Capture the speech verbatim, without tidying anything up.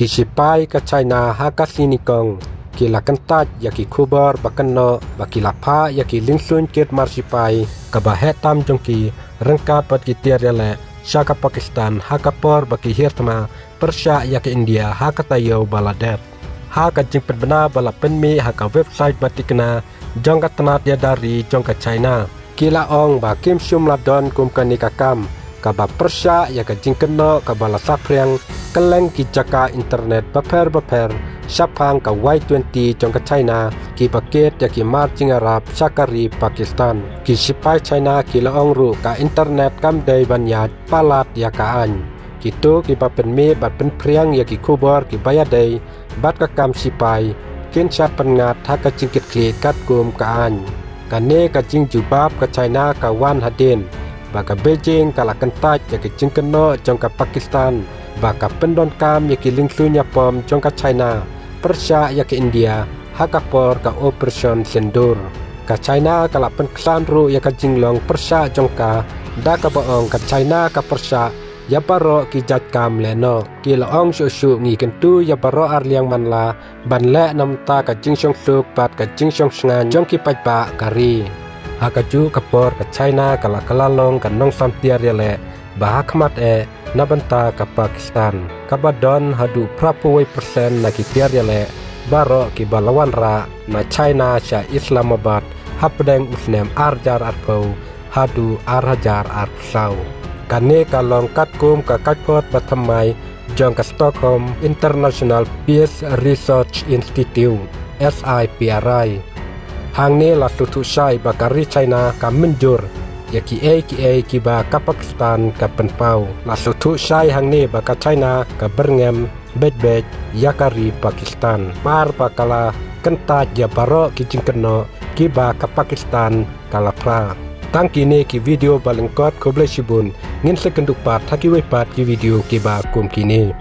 Ki sipai ka China ha ka sngi Nyngkong ki la kyntait ïa ki khubor ba kynnoh ba ki la phah ïa ki liengsuiñ kit mar sipai kaba heh tam jong ki ryngkat bad ki tiar ïaleh sha ka Pakistan ha ka por ba ki hiar thma pyrshah ïa ka India ha ka taïew ba la dep. Ha ka jingpynbna ba la pynmih ha ka website ba tikna jong ka tnat ïada ri jong ka China, ki la ong ba kim shym la don kum kane ka kam kaba pyrshah ïa ka jingkynnoh kaba la saphriang kylleng ki jaka internet bapher bapher shaphang ka Y twenty jong ka China kiba kit ïa ki mar jingïarap sha ka ri Pakistan. Ki sipai China ki la ong ruh ka internet kam dei ban ïaid palat ïa ka aiñ. Kito kiba pynmih bad pynphriang ïa ki khubor kiba ïadei bad ka kam sipai kin sa pynngat ha ka jingkitkhlieh katkum ka aiñ. Kane ka jingjubab ka China ka wan hadien ba ka Beijing ka la kyntait ïa ka jingkynnoh jong ka Pakistan ba ka pyndonkam ïa ki liengsuiñ ïapom jong ka China pyrshah ïa ka India ha ka por ka Operation Sindoor. Ka China ka la pynkhlaiñ ruh ïa ka jinglong pyrshah jong ka da kaba ong ka China ka pyrshah ïa baroh ki jait kam lehnoh. Ki la ong shuh shuh ngi kyntu ïa baroh arliang man la ban leh namar ka jingshongsuk bad ka jingshongsngaiñ jong ki paidbah ka ri. Ha kajuh ka por ka China ka la kylla long ka nongsan tiar ïaleh ba ha khmat eh na bynta ka Pakistan kaba don haduh phra phew wei persen na ki tiar ïaleh baroh kiba la wanrah na China sha Islamabad hapdeng u snem ar hajar arphew haduh ar hajar arphew saw. Kane ka long katkum ka kaiphod ba thymmai jong ka Stockholm International Peace Research Institute, S I P R I. Hangne la sngewthuh shai ba ka ri China ka mynjur ïa kiei kiei kiba ka Pakistan ka pynpaw. La sngewthuh shai hangne ba ka China ka byrngem beit beit ïa ka ri Pakistan mar ba ka la kyntait ïa baroh ki jingkynnoh kiba ka Pakistan ka la phla. Tang kine ki video ba lyngkot, khublei shibun, ngin sa ïakynduh pat ha kiwei pat ki video kiba kum kine.